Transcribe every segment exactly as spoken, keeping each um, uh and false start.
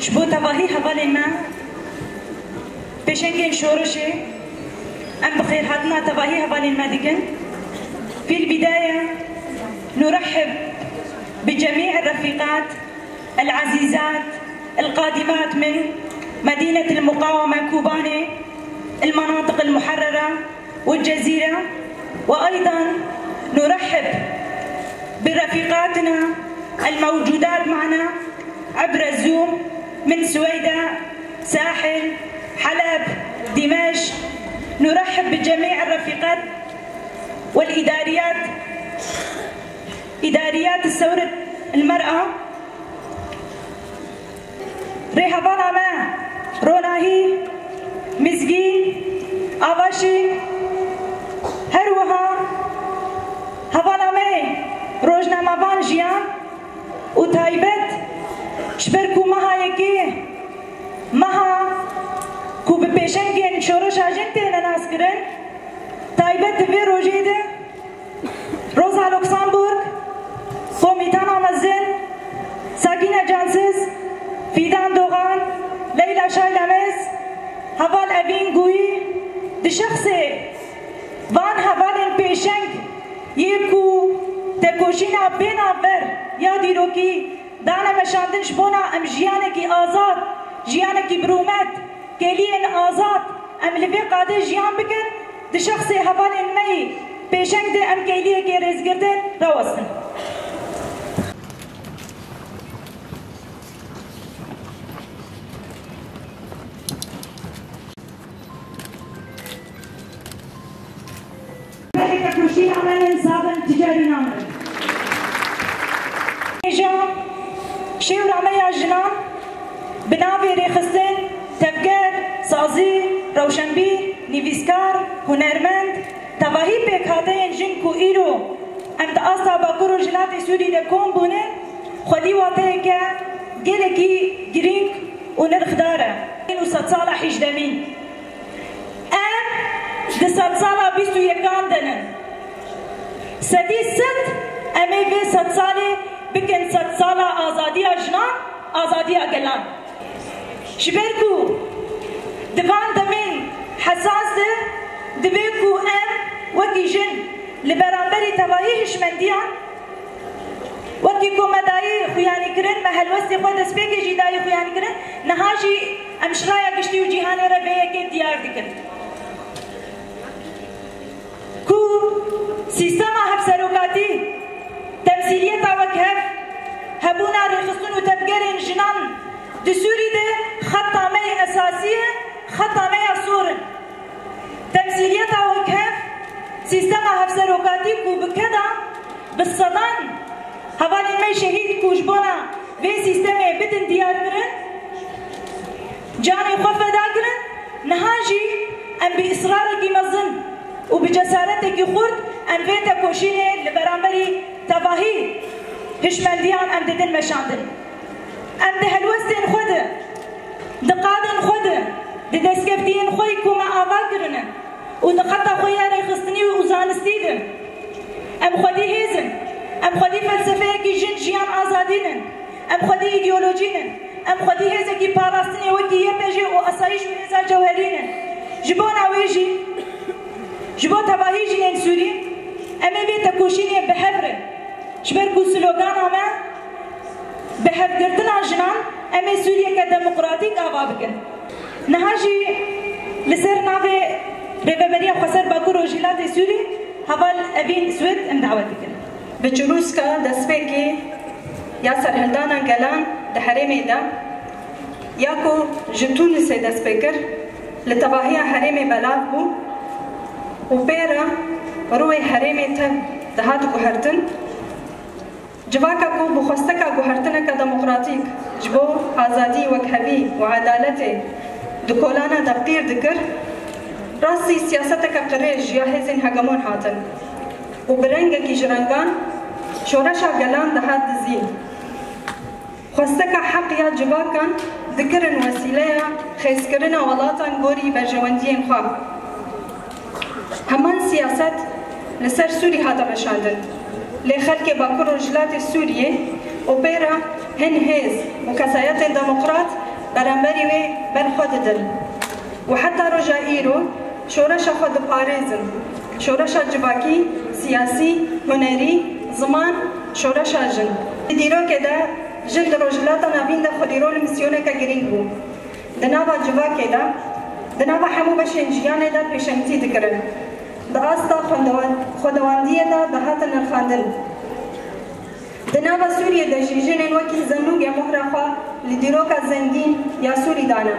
Ji bo tevahî hevalên me, pêşengên şorişê, em bi xêrhatina tevahî hevalên me dikin. في البداية نرحب بجميع الرفيقات العزيزات القادمات من مدينة المقاومة كوباني، المناطق المحررة والجزيرة، وأيضًا نرحب برفيقاتنا الموجودات معنا عبر الزوم من سويداء، ساحل، حلب، دمشق. نرحب بجميع الرفيقات والإداريات، إداريات الثورة المرأة. Rêhevala me Ronahî, Mizgîn, Avaşîn, her wiha hevala me rojnamevan Jiyan û taybet ji ber ku meha yekê, meha ku bi pêşengên şoreşa jin têne naskirin, taybet di vê rojê de Rosa Luxemburg, Komîtana Mezin, Sakîne Cansiz, Fîdan Dogan, Leyla Şaylemez, Heval Evîn Guyî, di şexsê van hevalên pêşeng yê ku tekoşîna bê navber ya dîrokî dane meşandin ji bona em jiyanekî azad, jiyanekî bi rûmet, kêliyên azad em li vê qadê jiyan bikin, di şexsê hevalên me yî pêşeng de em kêliyekê rêzgirtin rawestin. Belê tekoşîna me yên sabin ticarîna me. Hêja şêwra me ya jinan bi navê rêxistin, tevger, sazî, rewşenbîr, nivîskar, hunermend, tevahî pêkhateyên jin ku îro em di asta Bakur Rojhilatê Sûrî de kom bûne, xwedî wateyeke gelekî girîng û nirxdar e. Û sedsala hejdemîn. Em di sedsala bîst û yekan de ne. Sedî sed em ê vê sedsalê bikin sedsala azadiya jinan, azadiya gelan. Ji ber ku di van demên hesas de dibe ku em wekî jin li beramberî tevahî hişmendiyan, wekî ku me dayî xuyanîkirin, me helwestê xwe destpêkê jî dayî xuyanîkirin, niha jî em ji raya giştî û cîhanê re vê yekê diyar dikin. Ku sîstema hevserokatî, temsîliyeta wekhev, hebûna rêxistin û tevgerên jinan di Sûrî de xeta me yê esasî ye, xeta me ya sor in. Temsîliyeta wekhev, sîstema hevserokatî ku bi keda bi sedan hevalên me şehîd ku ji bona vê sîstemê bidin diyar kirin, canê xwe feda kirin, niha jî em bi israrekî mezin û bi cesaretekî xurt em vê tekoşînê li beramberî tevahî hişmendiyan em didin meşandin. Em di helwestên xwe de, di qadên xwe de, di destkeftiyên xwe yî ku me ava kirine û di xeta xwe ya rêxistinî û zanistî de, em xwedî hêz in, em xwedî felsefeyekî jin, jiyan, azadî nin, em xwedî îdeolojî nin, em xwedî hêzekî parastinê wekî Y P J û asayîş û hêza cewherî nin. Ji bona wê jî, ji bo tevahî jinên Sûrî, em ê vê tekoşînê bi hev re, ji ber ku slogana me, bi hevgirtina jinan em ê Sûriyeke demokratîk ava bikin. Niha jî li ser navê Rêveberiya Xweser Bakur Rojhilatê Sûrî, Heval Evîn Swêd em dawet dikin. Bi çirûska destpêkê ya serhildana gelan di herêmê de, ya ku ji Tûnisê dest pê kir, li tevahiya herêmê belav bû û pê re rûyê herêmê tev dihat guhertin. Civaka ku bi xwesteka guhertineke demokratîk ji bo azadî, wekhevî û edaletê di kolana de qîr dikir, rastî siyaseteke qirêj ya hêzên hegemon hatin û bi rengekî ji rengan şoreşa gelan dihat dizîn. Xwesteka heq ya civakan dikirin wesîleya xêzkirina welatan gorî berjewendiyên xwe. Heman siyaset li ser Sûrî hate meşandin. Lê xelkê Bakur Rojhilatê Sûriyê û pê re hin hêz û kesayetên demokrat Beramberî wê ber xwe didin û heta roja îro şoreşa xwe diparêzin. Şoreşa civakî, siyasî, hunerî, ziman, şoreşa jin. Di dîrokê de jin di Rojhilata Navîn de xwedî rol û misyoneke girîng bû. Di nava civakê de, di nava hemû beşên jiyanê de pêşengtî dikirin. Di asta xwendewan-, xwedewandiyê de dihatin nirxandin. Di nava Sûriyê de jî jinên wekî Zennûg ya mohra xwe li dîroka zengîn ya Sûrî dane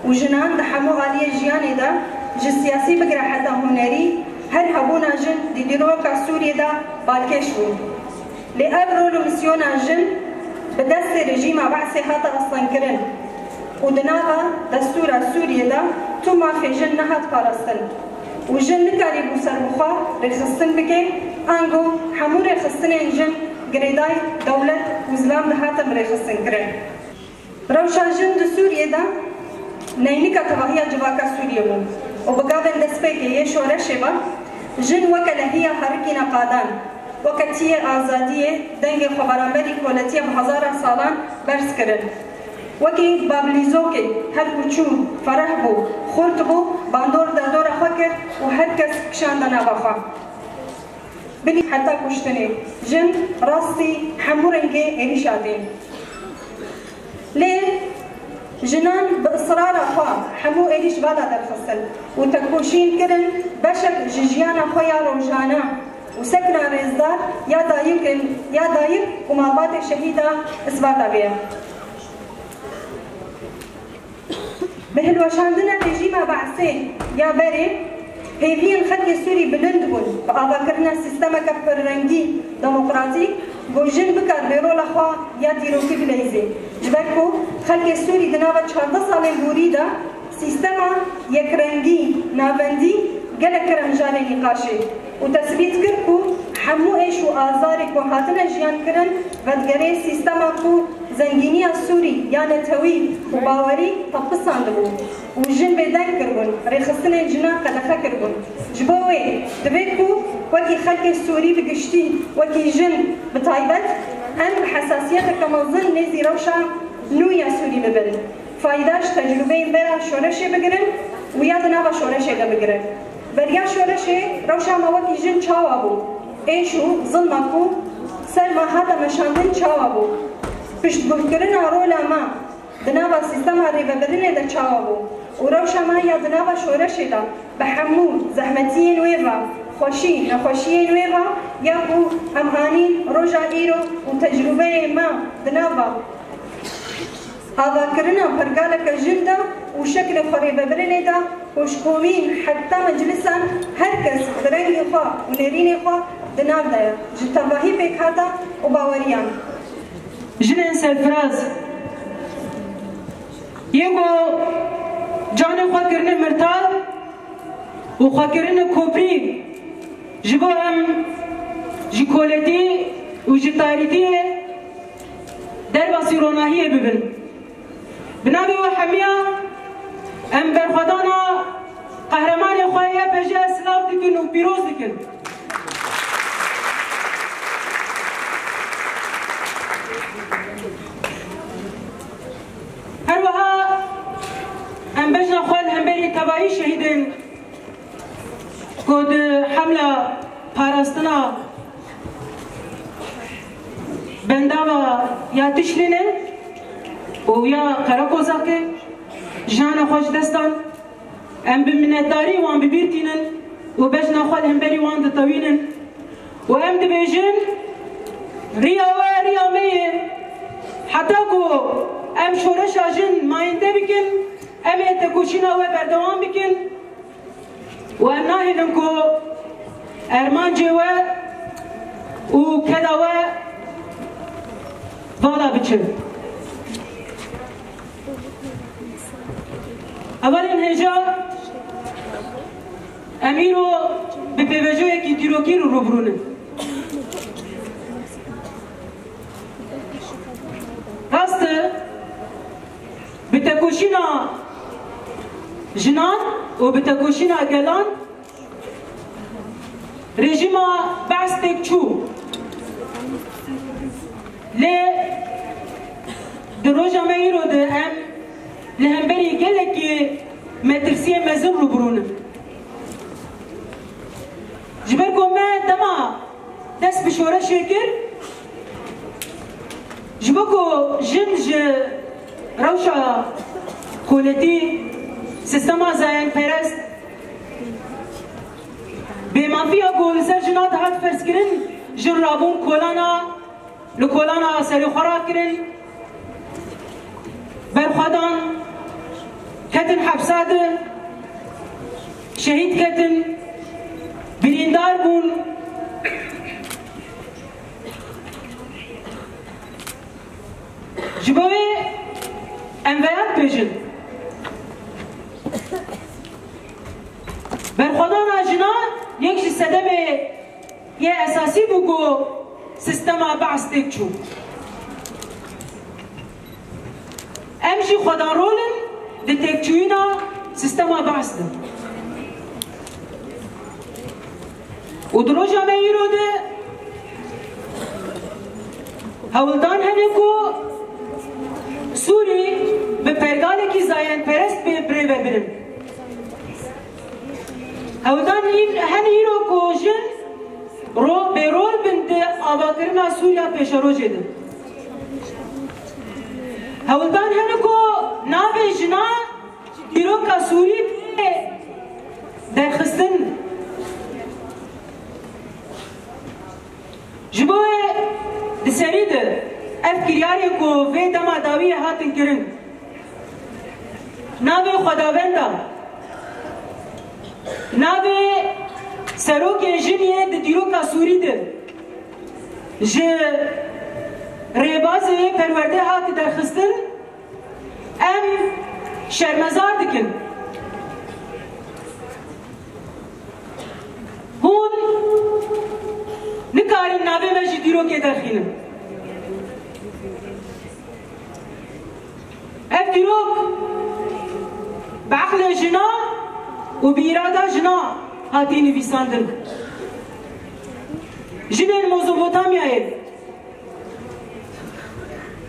û jinan di hemû aliyê jiyanê de, ji siyasî bigire heta hunerî, her hebûna jin di dîroka Sûriyê de balkêş bû. Lê ev rol û misyona jin bi destê rejîma Be'sê hate astengkirin û di nava destûra Sûriyê de tu mafê jin nehat parastin û jin nikarîbû serbixwe rêxistin bike, ango hemû rêxistinên jin girêdayî dewlet û zilam dihatin rêxistinkirin. Rewşa jin di Sûriyê de neynika tevahiya civaka Sûriyê bû û bi gavên destpêkê yê şoreşê ve jin weke lehiya herikîna qadan, weke tiyê azadiyê dengê xwe beramberî koletiya bi hezara salan berz kirin. Wekî bablîzokê her ku çû fereh bû, xurt bû, bandor derdora xwe kir û her kes kişande nava xwe. Binî heta kuştinê jin rastî hemû rengê êrîşa dîn. Lê jinan bi israra xwe hemû êrîş vala derxistin û tekoşîn kirin beşek ji jiyana xwe ya rojane û sekna rêzdar ya dayikin, ya dayik û malbatê şehîda isbata vê ye. Bi hilweşandina rejîma Be'sê ya berê, hêviyên xelkê Sûrî bilind bûn bi avakirina sîstemeke pirrengî demokratîk, ku jin bikar vê rola xwe ya dîrokî bileyzê. Ji ber ku xelkê Sûrî di nava çardeh salên borî de sîstema yekrengî navendî gelek kir em jalê nîqaşê û tesbît kir ku hemû êş û azarê ku hatine jiyankirin, vedigerê sîstema ku zengîniya Sûrî ya netewî û bawerî tepisandibû û jin bêdeng kiribûn, rêxistinên jinan qedexe kiribûn. Ji bo wê divê ku wekî xelkê Sûrî bi giştî, wekî jin bi taybet, em bi hesasiyeteke mezin nêzî rewşa nû ya Sûrî bibin. Fayda ji tecrûbeyên bera şoreşê bigirin û ya di nava şoreşê de bigirin. Beriya şoreşê rewşa me wekî jin çawa bû? Êş û zilma ku ser me hate meşandin çawa bû? Piştguhkirina rola me di nava sîstema rêvebirinê de çawa bû? Û rewşa me ya di nava şoreşê de bi hemû zehmetiyên wê ve, xweşî, nexweşiyên wê ve ya ku em anîn roja îro û tecrûbeyê me di nava avakirina pergaleke jin de û şeklê xwerêvebirinê de û ji komîn heta meclisan her kes bi rengê xwe û nêrînê xwe di nav de ye, ji tevahî pêkhata û baweriyan. Jinên serfiraz yê ku canê xwe kirine mirtal û xwe kirine koprî ji bo em ji koletî û ji tarîtiyê derbasî ronahiyê bibin. Bi navê we hemiya em berxwedana qehremanê xwe Y P J silav dikin û pîroz dikin. Her wiha em bejna xwe li hemberî tevayî şehîdên ku di hemla parastina bendava ya Tişlînê û ya Qerekozakê jiyana xwe ji dest dan, em bi minetdarî wan bi bîr tînin û bejna xwe li hemberî wan ditewînin û em dibêjin, riya we riya me ye. Heta ku em şoreşa jin mayînde bikin, em ê tekoşîna we berdewam bikin. Û em nahêlin ku ermancê we û keda we vala biçin. Hevalên hêja, em îro bi pêvajoyekî dîrokî re rûbirû ne. Rast e, bi tekoşîna jinan û bi tekoşîna gelan rejîma Be's têk çû. Lê di roja me îro de em Li hemberî gelekî metirsiyên mezin rûbirû ne. Ji ber ku me dema dest bi şoreşê kir, ji bo ku jin ji rewşa koletî, sistema zayendperest, bêmafiya ku li ser jina dihat ferzkirin, jin rabûn kolana, li kolana serê xwe rakirin, berxwedan, ketin hepsa de, şehîd ketin, birîndar bûn. Ji bo wê em veya dibêjin. Berxwedana jinan yek ji sedemê yê esasî bû ku sistema Be's têk çû. Em jî xwedan rol in di têkçûyîna sistema Be's de. Û di roja me îro de hewldan hene ku Sûrî bi pergalekî zayendperest bê birêve birin. Hewldan î-, hene îro ku jin ro-, bêrol bin di avakirina Sûriya pêşerojê de. Hewldan hene ku navê jina dîroka Sûrî bê derxistin. Ji bo wê di serî de ev kiryarê ku vê dema dawiyê hatin kirin, navê xwedavenda, navê serokê jin yê di dîroka Sûrî de ji rêbazê perwerde hate derxistin, em şermezar dikin. Hûn nikarin navê me ji dîrokê derxînin. Ev dîrok bi eqlê jina û bi îrada jina hatî nivîsandin. Jinên Mezopotamyayê,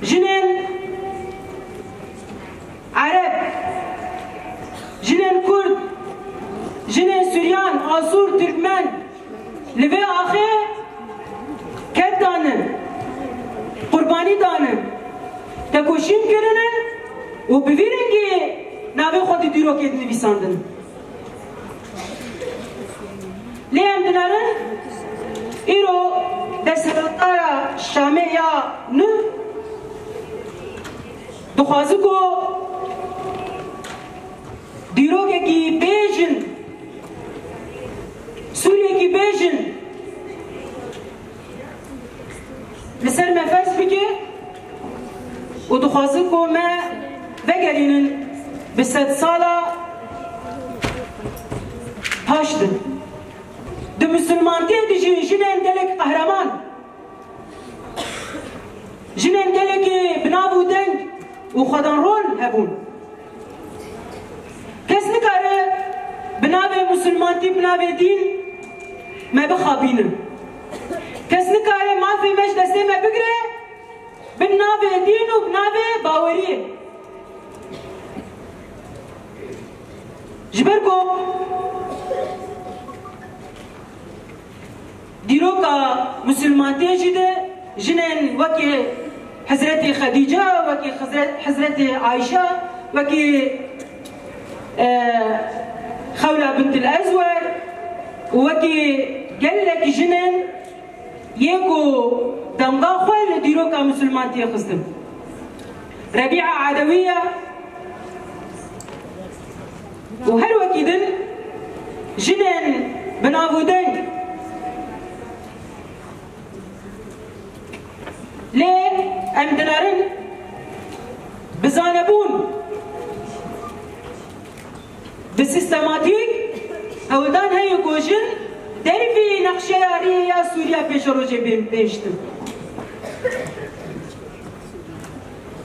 jinên Ereb, jinên Kurd, jinên Suryan, Asûr, Tirkmen li vê axê ket dane, qurbanî dane, tekoşîn kirine û bi vî rengî navê xwe di dîrokê dinivîsandin. Lê em dinerin, îro desthilatdara Şamê ya nû dixwaze ku dîrokekî bêjin, Sûriyekî bêjin, li ser me ferz bike û dixwaze ku me vegerînin bi sedsala paş de. Di misilmantiyê de jî jinên gelek qehreman, jinên gelekî bi nav û deng û xwedanrol hebûn. Kes nikare bi navê misilmantî, bi navê dîn me bixapîne. Kes nikare mafê me ji destê me bigire bi navê dîn û bi navê baweriyê. Ji ber ku dîroka misilmantiyê jî de jinên wekî Hezretî Xedîce, wekî Hezre-, Hezretî Ayşe, wekî, e, Xewla bintil Ezwer û wekî gelek jinên yê ku demga xwe li dîroka misilmantiyê xistin. Rebîa Edewiye û her wekî din jinên bi nav û deng. Lê em dinerin bi zanebûn, bi sistematîk hewldan heye ku jin dervî nexşeya riyê ya Sûriya pêşerojê bên bihiştin.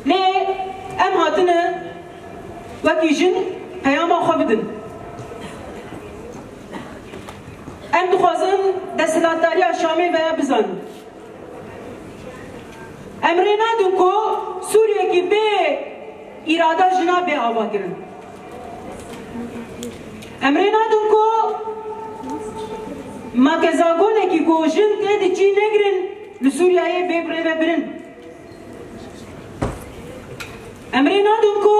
Lê em hatine wekî jin peyama xwe bidin. Em dixwazin desthilatdariya Şamê veya bizanin. Em rê nadin ku Sûriyekî bê Îrada jina bê avakirin. Em rê nadin ku makezagonekî ku jin tê di cî negirin li Sûriyeyê bê birêvebirin. Em rê nadin ku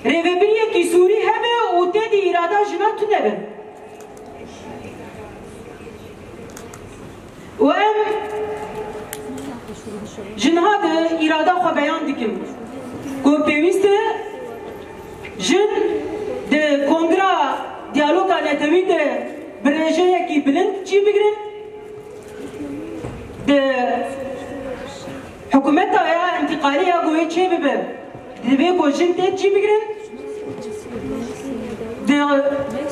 rêvebiriyekî Sûrî hebe û tê di îrada jina tune be. Û em ji niha di îrada xwe beyan dikin ku pêwîst e jin di kongra diyaloga netewî de bi rêjeyekî bilind cî bigrin, di hikûmeta ya întîqalî ya ku wê çêbibe, divê ku jin tê cî bigrin, di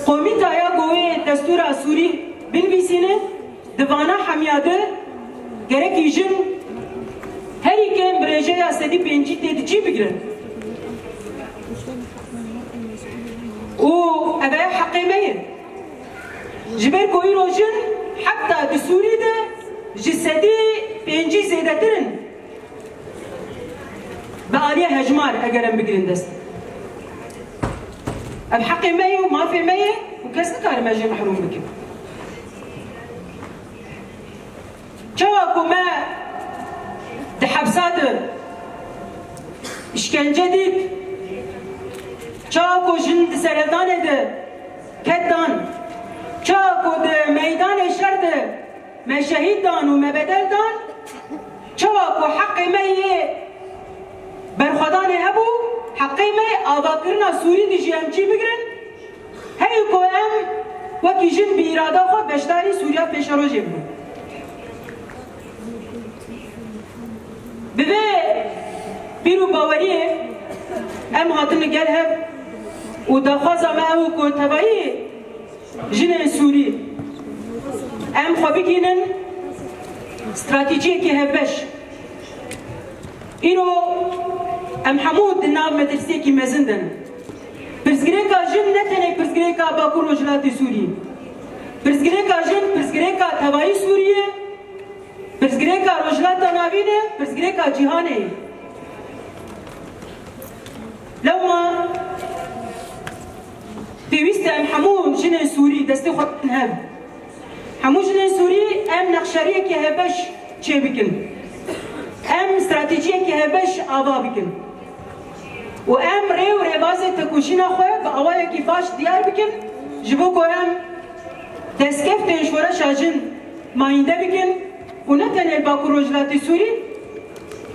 komîta ya ku wê destûra Sûrî binivîsîne, di vana hemiya de gerekî jin herî kêm bi rêjeya sedî pêncî tê di cî bigrin. Û ev e heqê me ye. Ji ber ku îro jin heta di Sûrî de ji sedî pêncî zêdetir in. Bi aliyê hejmar eger em bigirin dest. Ev heqê me ye û mafê me ye û kes nikare me jê mehrûm bike. Çawa ku me di hepsa de îşkence dît, çawa ku jin di serhildanê de ket dan, çawa ku di meydanê şer de me şehîd dan û me bedel dan, çawa ku heqê me yê berxwedanê hebû, heqê me yê avakirina Sûrî dijî em cî bigrin, heyî ku em wekî jin bi îrada xwe beşdarî Sûriya pêşerojê bibin. Bi vê bîr û baweriyê em hatin li gel hev û daxwaza me ew ku tevayî jinên Sûrî em xwe bigihînin stratejiyekî hevbeş. Îro em hemû di nav medreseyekî mezin de ne. Pirsgirêka jin ne tenê pirsgirêka Bakur Rojhilatê Sûriyê. Pirsgirêka jin, pirsgirêka tevayî Sûriyê, pirsgirêka Rojhilata Navîn e, pirsgirêka cîhanê ye. Lewma pêwîst e em hemû jinên Sûrî destê xwe bidin hev. Hemû jinên Sûrî em nexşeriyekî hevbeş çêbikin. Em stratejiyekî hevbeş ava bikin. Û em rê û rêbazê tekoşîna xwe bi awayekî baş diyar bikin, ji bo ku em destkeftên şoreşa jin mayînde bikin û ne tenê li Bakur Rojhilatê Sûrî,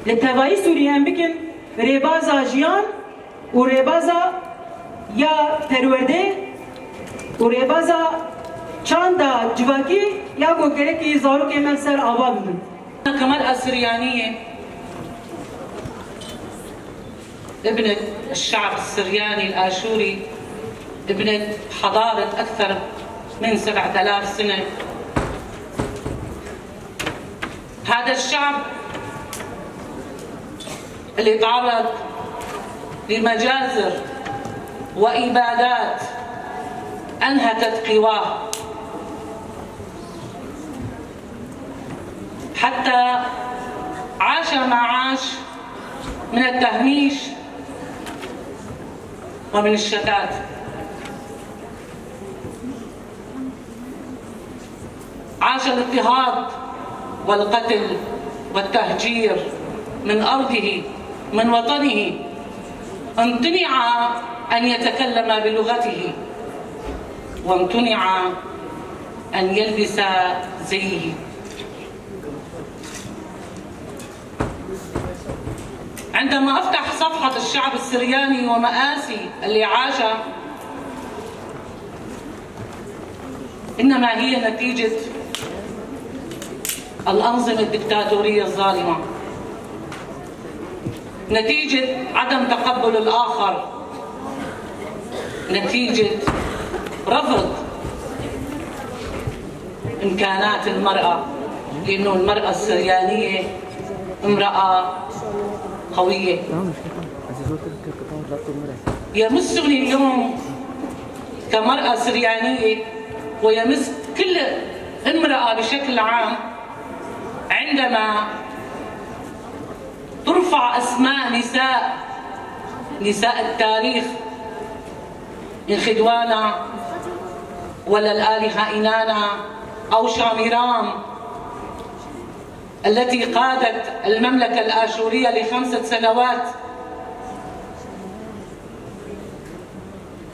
li tevayî Sûrî em bikin rêbaza jiyan û rêbaza ya perwerdê û rêbaza çanda civakî ya ku gerekî zarokên me li ser ava bibin. كمرأة سريانية، ابنة الشعب السرياني الآشوري، ابنة حضارة أكثر من سبعة آلاف سنة. هذا الشعب اللي تعرض لمجازر وإبادات أنهكت قواه، حتى عاش ما عاش من التهميش ومن الشتات. عاش الاضطهاد والقتل والتهجير من أرضه، من وطنه. امتنع أن يتكلم بلغته، وامتنع أن يلبس زيه. عندما أفتح صفحة الشعب السرياني ومآسي اللي عاشها، إنما هي نتيجة الأنظمة الدكتاتورية الظالمة، نتيجة عدم تقبل الآخر، نتيجة رفض إمكانات المرأة، لأنه المرأة السريانية امرأة قوية. يمسني اليوم كمرأة سريانية، ويمس كل امرأة بشكل عام، عندما ترفع أسماء نساء، نساء التاريخ، إنخدوانا ولا الآلهة إنانا أو شاميرام التي قادت المملكة الآشورية لخمسة سنوات.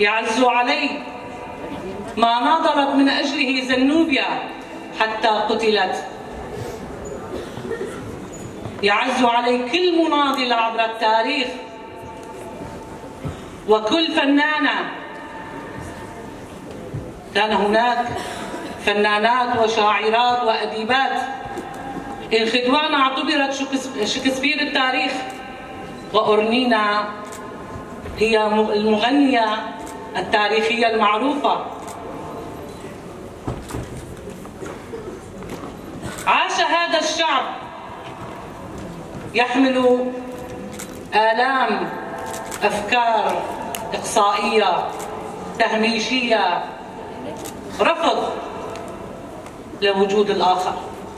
يعز علي ما ناضلت من أجله زنوبيا حتى قتلت. يعز علي كل مناضلة عبر التاريخ وكل فنانة. كان هناك فنانات وشاعرات وأديبات. إنخدوانا اعتبرت شكس-، شكسبير التاريخ، وأورنينا هي م-، المغنية التاريخية المعروفة. عاش هذا الشعب يحمل آلام أفكار إقصائية، تهميشية، رفض لوجود الآخر.